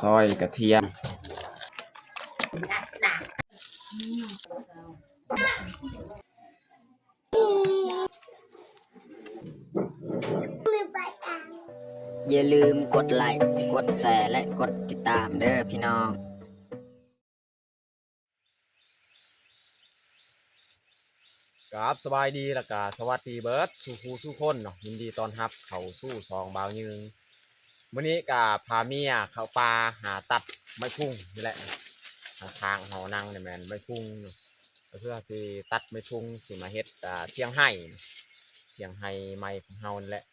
ຊອຍກະທຽມ. ຢ່າລືມກົດໄລ, ກົດແຊ ແລະ ກົດຕິດຕາມເດີພີ່ນ້ອງ. ກາບສະບາຍດີ ແລ້ວກະສະຫວັດດີເບິດສູ່ຜູ້ສູ່ຄົນເນາະ, ຍິນດີຕ້ອນຮັບເຂົ້າສູ່ຊ່ອງບ່າວຍືງ. ມື້ນີ້ກະພາເມຍເຂົ້າປ່າຫາຕັດໄມ້ພຸງນີ້ແຫຼະ, ຂ້າງໆເຮົານັ່ງນີ້ແມ່ນໄມ້ພຸງເນາະ, ກໍຄືເຮົາຊິຕັດໄມ້ພຸງ ຊິມາເຮັດ ອ່າ ຖຽງໄຮ່, ຖຽງໄຮ່ໃໝ່ຂອງເຮົານີ້ແຫຼະ.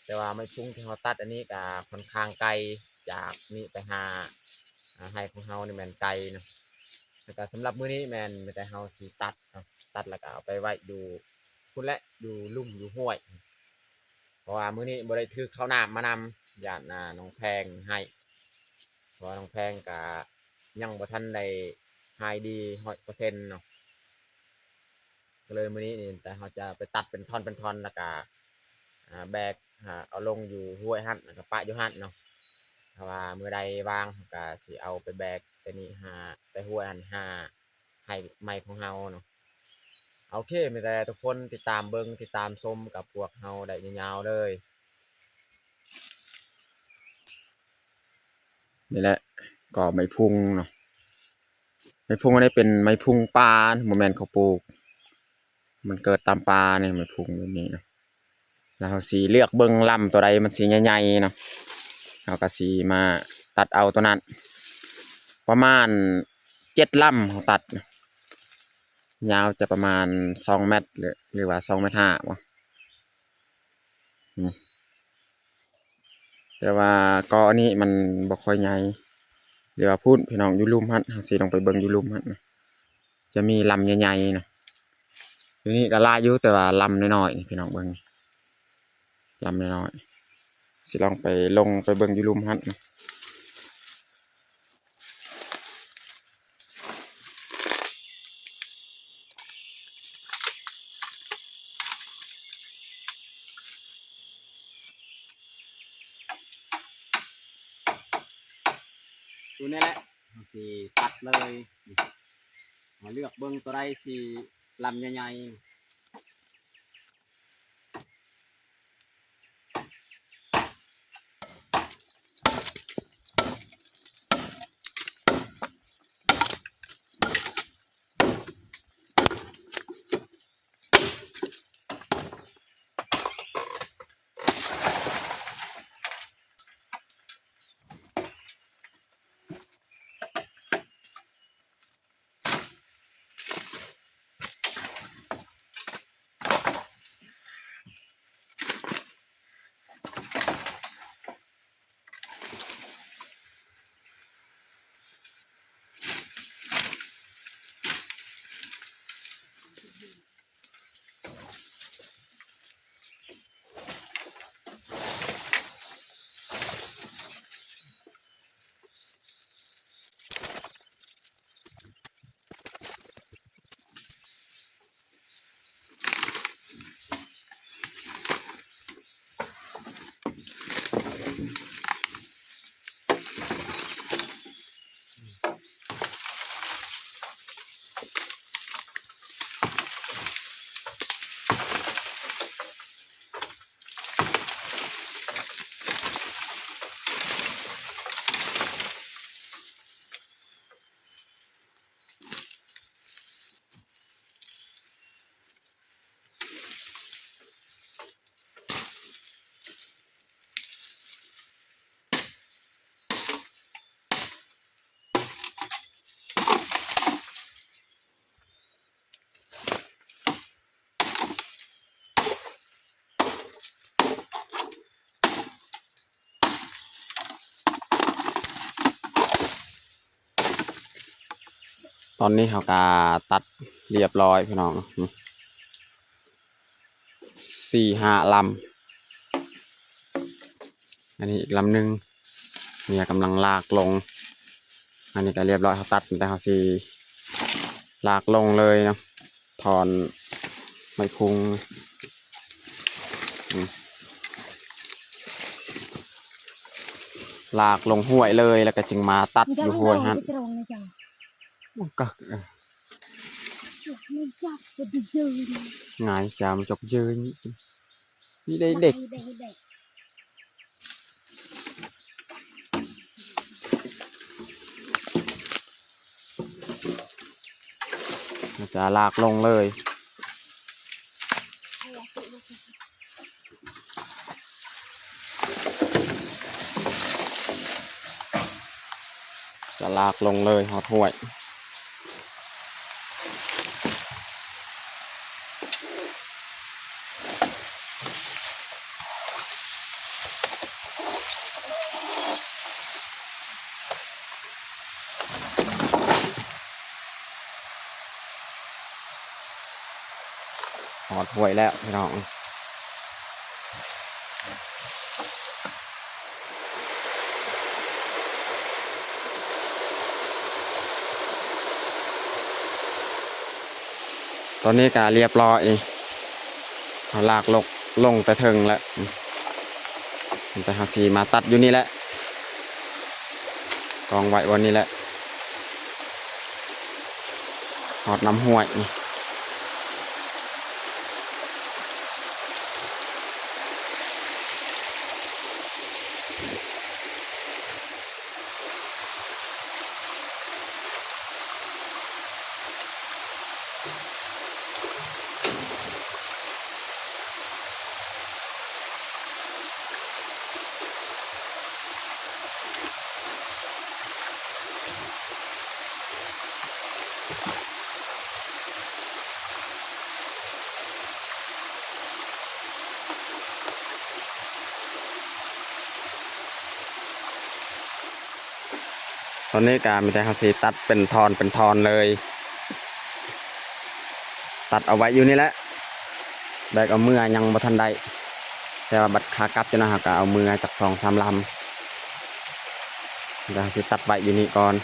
ແຕ່ວ່າໄມ້ພຸງທີ່ເຮົາຕັດອັນນີ້ກໍຂ້ອນຂ້າງໄກ, ຈາກນີ້ໄປຫາ ອ່າ ໄຮ່ຂອງເຮົານີ້ແມ່ນໄກເນາະ. ແລ້ວກໍສຳລັບມື້ນີ້ແມ່ນມີແຕ່ເຮົາຊິຕັດເນາະ, ຕັດແລ້ວກໍເອົາໄປໄວ້ຢູ່ພຸ້ນແຫຼະ, ຢູ່ລຸ່ມຢູ່ຫ້ວຍ, ເພາະວ່າມື້ນີ້ບໍ່ໄດ້ຖືເຂົ້ານ້ຳມານຳ, ຢ້ານ ອ່າ ນ້ອງແພງໄຫ້, ເພາະວ່ານ້ອງແພງກໍຍັງບໍ່ທັນໄດ້ຫາຍດີຮ້ອຍເປີເຊັນເນາະ. ກໍເລີຍມື້ນີ້ນີ້ ແຕ່ເຮົາຈະໄປຕັດເປັນທ່ອນເປັນທ່ອນ ແລ້ວກະ ອ່າ ແບກ ຫາ ເອົາລົງຢູ່ຫ້ວຍຫັ້ນ ແລ້ວກະປະຢູ່ຫັ້ນເນາະ. ຖ້າວ່າມື້ໃດວ່າງ ເຮົາກະຊິເອົາໄປແບກໄປນີ້ ຫາ ໄປຫ້ວຍຫັ້ນ ຫາໄຮ່ໃໝ່ຂອງເຮົາເນາະ. ໂອເຄ ມີແຕ່ທຸກຄົນຕິດຕາມເບິ່ງ ຕິດຕາມຊົມກັບພວກເຮົາໄດ້ຍາວໆເລີຍ. ນີ້ແຫຼະ ກໍໄມ້ພຸງເນາະ, ໄມ້ພຸງອັນນີ້ເປັນໄມ້ພຸງປ່າ ບໍ່ແມ່ນເຂົາປູກ, ມັນເກີດຕາມປ່ານີ້ ໄມ້ພຸງແບບນີ້ເນາະ. ແລ້ວເຮົາຊິເລືອກເບິ່ງລຳຕົວໃດມັນຊິໃຫຍ່ໆເນາະ, ເຮົາກໍຊິມາຕັດເອົາຕົວນັ້ນ. ປະມານເຈັດລຳເຮົາຕັດ, ຍາວຈະປະມານສອງແມັດ ຫຼື ຫຼືວ່າສອງແມັດຫ້າບໍ. ອືມ ແຕ່ວ່າກໍອັນນີ້ມັນບໍ່ຄ່ອຍໃຫຍ່ ຫຼືວ່າພຸ້ນ ພີ່ນ້ອງ ຢູ່ລຸ່ມຫັ້ນ, ເຮົາຊິລົງໄປເບິ່ງຢູ່ລຸ່ມຫັ້ນນະ, ຈະມີລຳໃຫຍ່ໆນະ. ຢູ່ນີ້ກໍຫຼາຍຢູ່ ແຕ່ວ່າລຳນ້ອຍໆນີ້ ພີ່ນ້ອງເບິ່ງ, ລຳນ້ອຍໆ. ຊິລອງໄປ ລົງໄປເບິ່ງຢູ່ລຸ່ມຫັ້ນນະ. ຕົວນີ້ແຫຼະ ເຮົາຊິຕັດເລີຍ, ມາເລືອກເບິ່ງຕົວໃດຊິລຳໃຫຍ່ໆ. ຕອນນີ້ເຮົາກະຕັດລຽບລ້ອຍ ພີ່ນ້ອງ, ສີ່ຫ້າລຳ. ອັນນີ້ອີກລຳໜຶ່ງ ເມຍກຳລັງລາກລົງ. ອັນນີ້ກະລຽບລ້ອຍ ເຮົາຕັດ ແຕ່ເຮົາຊິລາກລົງເລີຍເນາະ, ທ່ອນໄມ້ພຸງ. ອືມ. ລາກລົງຫ້ວຍເລີຍ ແລ້ວກໍຈຶ່ງມາຕັດຢູ່ຫ້ວຍຫັ້ນ. ໂອ້ ກະ ງ່າຍຊະ ມັນຈອກເຈີ່ຍນີ້ ນີ້ໄດ້ເດັກ ຈະລາກລົງເລີຍ. ຈະລາກລົງເລີຍຮອດຫ້ວຍ. ຮອດຫ້ວຍແລ້ວພີ່ນ້ອງ. ຕອນນີ້ກະລຽບຮ້ອຍ ເຮົາລາກລົງ ລົງແຕ່ເທິງແລ້ວ ແຕ່ເຮົາຊິມາຕັດຢູ່ນີ້ແຫຼະ ກອງໄວ້ບ່ອນນີ້ແຫຼະ ຮອດນ້ຳຫ້ວຍ. ຕອນນີ້ກະມີແຕ່ເຮົາຊິຕັດເປັນທ່ອນເປັນທ່ອນເລີຍ ຕັດເອົາໄວ້ຢູ່ນີ້ແຫຼະ ແບກເອົາເມືອຍັງບໍ່ທັນໄດ້ ແຕ່ວ່າບັດຂາກັບຈັ່ງນັ້ນເຮົາກະເອົາເມືອຈັກສອງສາມລຳ ດຽວເຮົາຊິຕັດໄວ້ຢູ່ນີ້ກ່ອນ.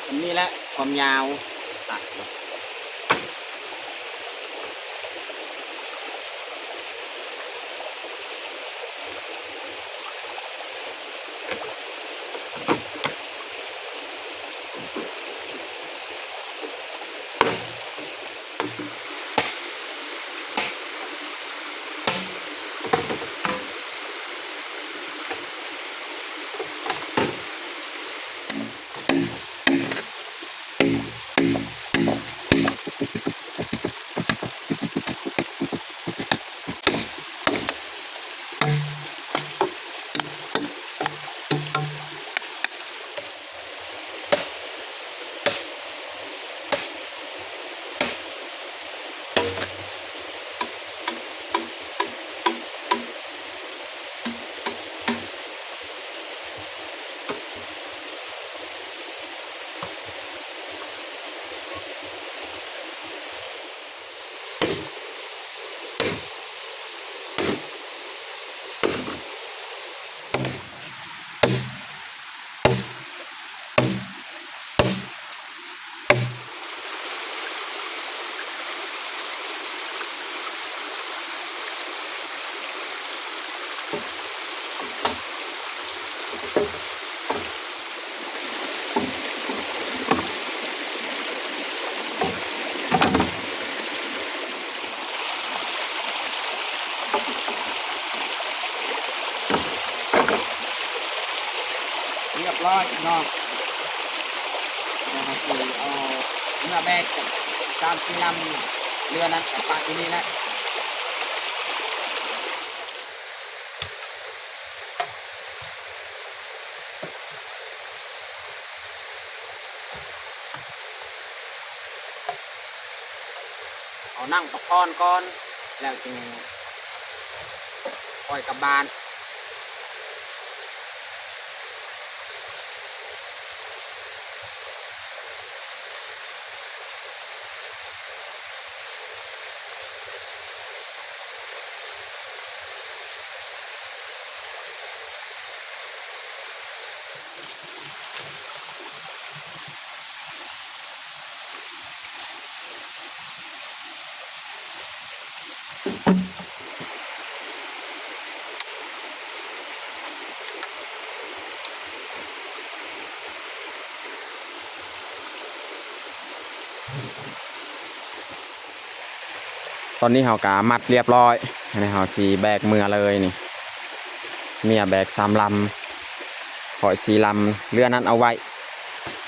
ອັນນີ້ແຫຼະຄວາມຍາວ ຕັດ. ຮຽບຮ້ອຍເນາະ ແລ້ວເຮົາຊິເອົາເມືອແບກສາມສີ່ລຳ ເຮືອນັ້ນກະປະຢູ່ນີ້ແຫຼະ. ເອົານັ່ງພັກຜ່ອນກ່ອນ ແລ້ວຈຶ່ງຄ່ອຍກັບບ້ານ. ຕອນນີ້ເຮົາກະມັດລຽບລ້ອຍ ອັນນີ້ເຮົາຊິແບກເມືອເລີຍນີ້ ເມຍແບກສາມລຳ ຂ້ອຍສີ່ລຳ ເຫຼືອນັ້ນເອົາໄວ້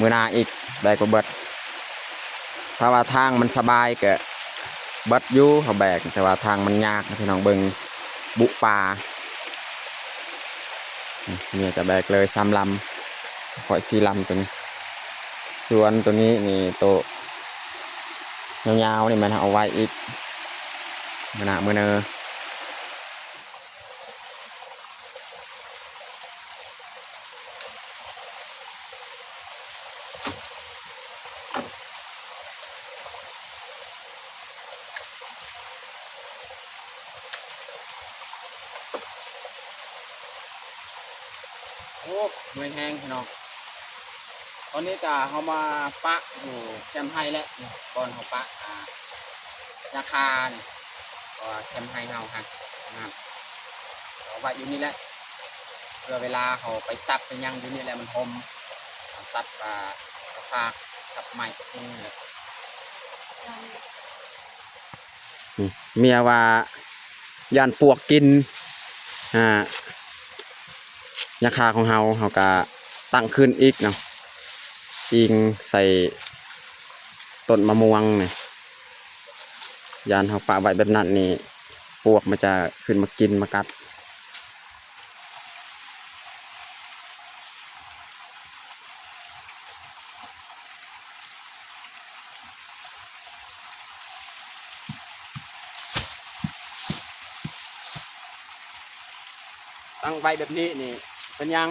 ມື້ໜ້າອີກ ແບກບໍ່ເບິດ. ຖ້າວ່າທາງມັນສະບາຍກະເບິດຢູ່ ເຮົາແບກ ແຕ່ວ່າທາງມັນຍາກ ພີ່ນ້ອງເບິ່ງບຸປ່າ. ນີ້ ເມຍຈະແບກເລີຍສາມລຳ ຂ້ອຍສີ່ລຳໂຕນີ້. ສ່ວນໂຕນີ້ນີ້ ໂຕຍາວໆນີ້ແມ່ນເອົາໄວ້ອີກມື້ໜ້າມື້ເນີ. ໂອ້ ເມື່ອຍແຮງພີ່ນ້ອງ. ຕອນນີ້ກະເຮົາມາປະຢູ່ແຄມໄຮ່ແລ້ວ ບ່ອນເຮົາປະ ອ່າ ຫຍ້າຄານີ້ ເພາະວ່າແຄມໄຮ່ເຮົາຫັ້ນ ນັ້ນ ເອົາໄວ້ຢູ່ນີ້ແຫຼະ ເພື່ອເວລາເຮົາໄປສັບໄປຫຍັງຢູ່ນີ້ແຫຼະ ມັນຮົ່ມ ເຮົາສັບ ອ່າ ເອົາຟາກ ສັບໄມ້ກິນນີ້ແຫຼະ. ອືມ ເມຍວ່າຢ້ານປວກກິນ ອ່າ ຫຍ້າຄາຂອງເຮົາ ເຮົາກະຕັ້ງຂຶ້ນອີກເນາະ ອີງໃສ່ຕົ້ນມະມ່ວງນີ້ ຢ້ານເຮົາປະໄວ້ແບບນັ້ນນີ້ ປວກມັນຈະຂຶ້ນມາກິນມາກັດ. ຕັ້ງໄວ້ແບບນີ້ນີ້ເປັນຫຍັງ?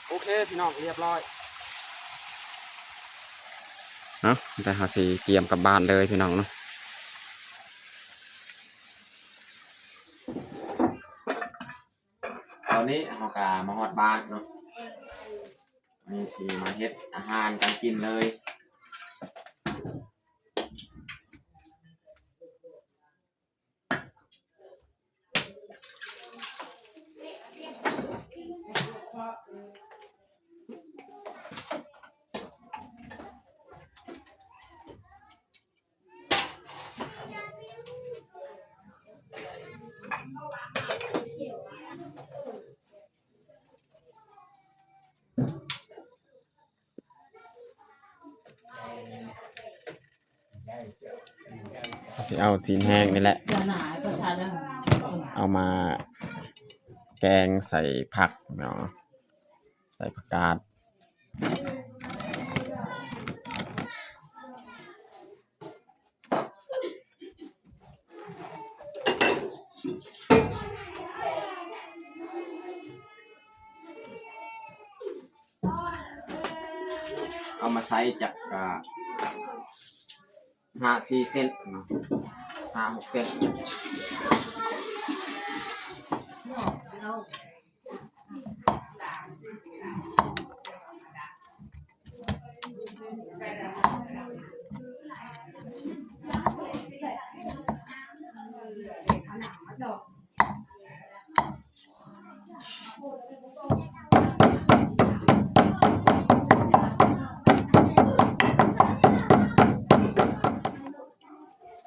ໂອເຄພີ່ນ້ອງ ລຽບລ້ອຍ. ເອົາ ແຕ່ເຮົາຊິກຽມກັບບ້ານເລີຍພີ່ນ້ອງເນາະ. ຕອນນີ້ເຮົາກະມາຮອດບ້ານເນາະ ນີ້ຊິມາເຮັດອາຫານການກິນເລີຍ. ຊິເອົາຊີ້ນແຫ້ງນີ້ແຫຼະ ເອົາມາແກງໃສ່ຜັກເນາະ ໃສ່ຜັກກາດ. ເອົາມາໃສ່ຈັກ ອ່າ ຫ້າສີ່ເສັ້ນເນາະ ຫ້າຫົກເສັ້ນ.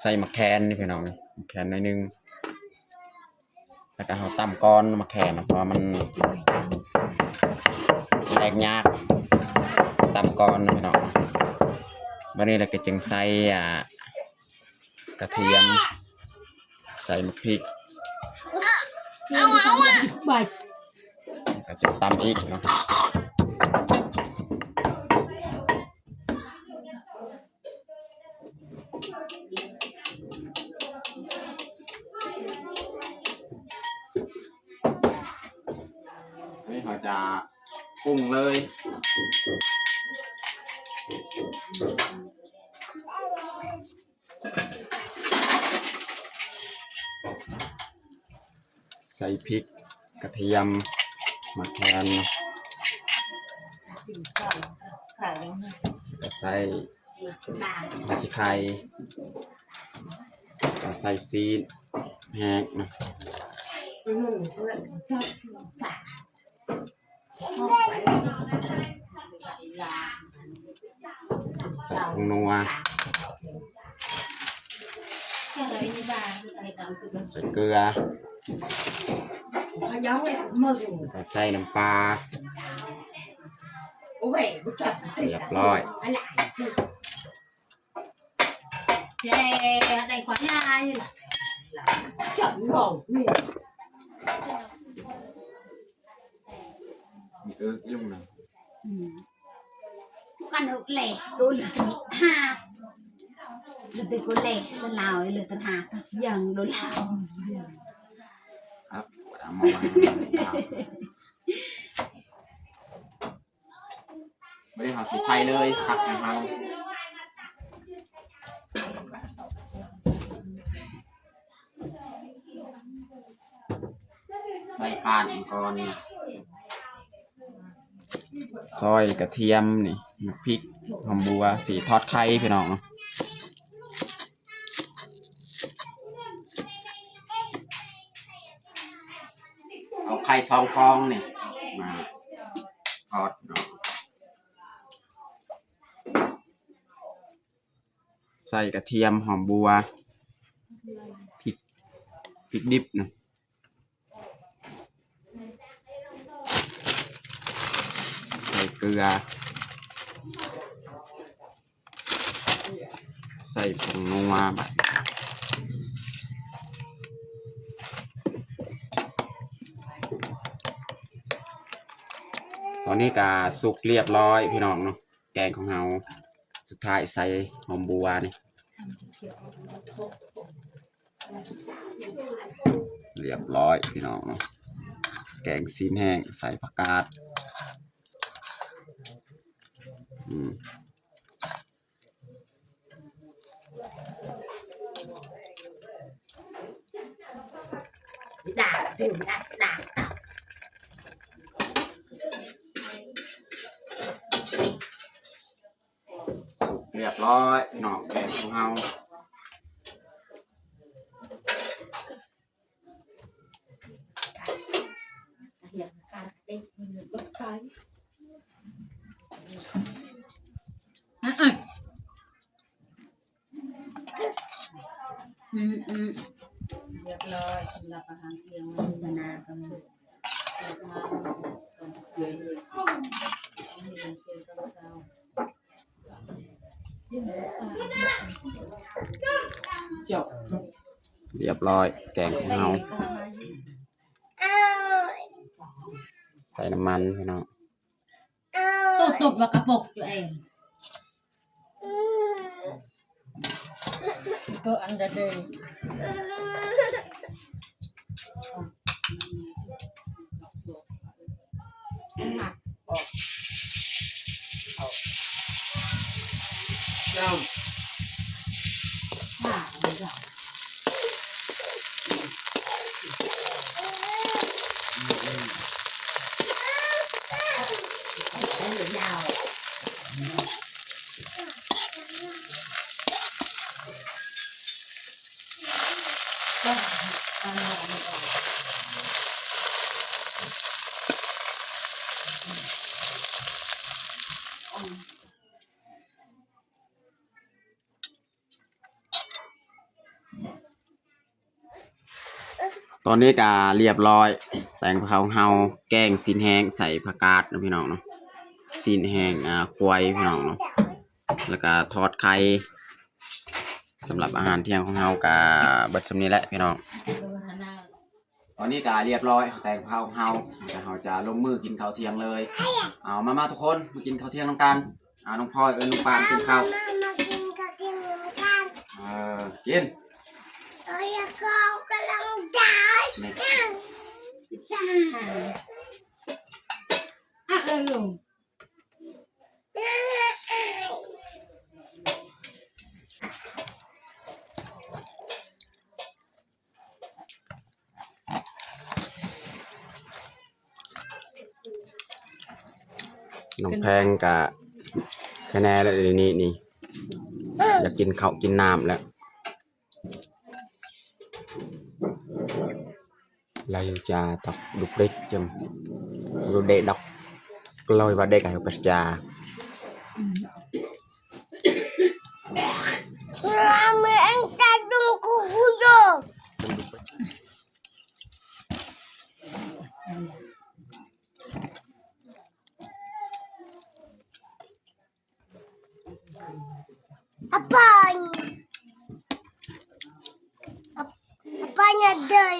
ໃສ່ໝາກແຄນນີ້ພີ່ນ້ອງ ໝາກແຄນໜ້ອຍໜຶ່ງ. ແລ້ວກະເຮົາຕຳກ່ອນໝາກແຄນ ເພາະວ່າມັນແຕກຍາກ ຕຳກ່ອນເນາະພີ່ນ້ອງ. ບາດນີ້ແລ້ວກະຈຶ່ງໃສ່ ອ່າ ກະທຽມ ໃສ່ໝາກພິກ ກະຈະຕຳອີກເນາະ. ເຮົາຈະປຸງເລີຍ. ໃສ່ພິກ, ກະທຽມ, ໝາກແຄນ, ແລ້ວກະໃສ່ຫົວສີໄຄ, ແລ້ວກະໃສ່ຊີ້ນແຫ້ງນະ. ໃສ່ຜົງນົວ, ໃສ່ເກືອ, ແລ້ວກະໃສ່ນ້ຳປາ. ຮຽບຮ້ອຍ. ເອີ ອີ່ລຸງນະ ອືມ ກັນເອົາແຫຼະໂດນຫາ ແລ້ວແຕ່ກໍແຫຼະສະລາວເລີຍຕັນຫາ ຍັງໂດນລາວ ຄັບ ເອົາມາວາງ ບາດນີ້ເຮົາຊິໃສ່ເລີຍ ຜັກຂອງເຮົາ ໃສ່ກ້ານມັນກ່ອນ ຊອຍກະທຽມນີ້ ໝາກພິກ ຫອມບົວ ຊິທອດໄຂ່ພີ່ນ້ອງ. ເອົາໄຂ່ສອງຟອງນີ້ມາທອດເນາະ ໃສ່ກະທຽມ ຫອມບົວ ພິກ ພິກດິບນະ ໃສ່ເກືອ ໃສ່ຜົງນົວ ບາດນີ້ ຕອນນີ້ກະສຸກລຽບຮ້ອຍພີ່ນ້ອງເນາະ ແກງຂອງເຮົາ ສຸດທ້າຍໃສ່ຫອມບົວນີ້ ລຽບຮ້ອຍພີ່ນ້ອງເນາະ ແກງຊີ້ນແຫ້ງໃສ່ຜັກກາດ ອືມ ສຸກລຽບຮ້ອຍພີ່ນ້ອງ ແກງຂອງເຮົາ ອືມ ອືມ ລຽບຮ້ອຍສຳລັບອາຫານທ່ຽງມື້ນີ້ນະ ລຽບຮ້ອຍແກງຂອງເຮົາ ໃສ່ນ້ຳມັນພີ່ນ້ອງ. ໂຕຕົບວ່າກະປົກຢູ່ເອງ ໂຕອັນດະເດີ ນ້ຳ ຕອນນີ້ກະລຽບຮ້ອຍ ແກງຂອງເຮົາ ແກງຊີ້ນແຫ້ງໃສ່ຜັກກາດເນາະພີ່ນ້ອງເນາະ ຊີ້ນແຫ້ງ ອາ ຄວາຍພີ່ນ້ອງເນາະ ແລ້ວກະທອດໄຂ່ ສຳລັບອາຫານທ່ຽງຂອງເຮົາກະເບິດສ່ຳນີ້ແຫຼະພີ່ນ້ອງ. ຕອນນີ້ກະລຽບຮ້ອຍ ແກງເຮົາ ເຮົາ ເຮົາຈະລົງມືກິນເຂົ້າທ່ຽງເລີຍ. ເອົາ ມາ ມາທຸກຄົນ ມາກິນເຂົ້າທ່ຽງນຳກັນ. ເອົາ ນ້ອງພອຍ ເອີ້ນນ້ອງປານກິນເຂົ້າ. ມາ ມາກິນເຂົ້າທ່ຽງນຳກັນ. ເອີ ກິນ. ເອີ ກຳລັງໄດ້ ນີ້ ຈ້າ. ນ້ອງແພງກະຄະແນນແລ້ວ ດຽວນີ້ນີ້ ຢາກກິນເຂົ້າກິນນ້ຳແລ້ວ. ລາວຈະຕັກດຸກເດັກຈຳ ດຸກເດັກດອກ ກະລອຍວ່າເດັກໃຫ້ປະຈາ. Apanya? Ap-, apanya, Day?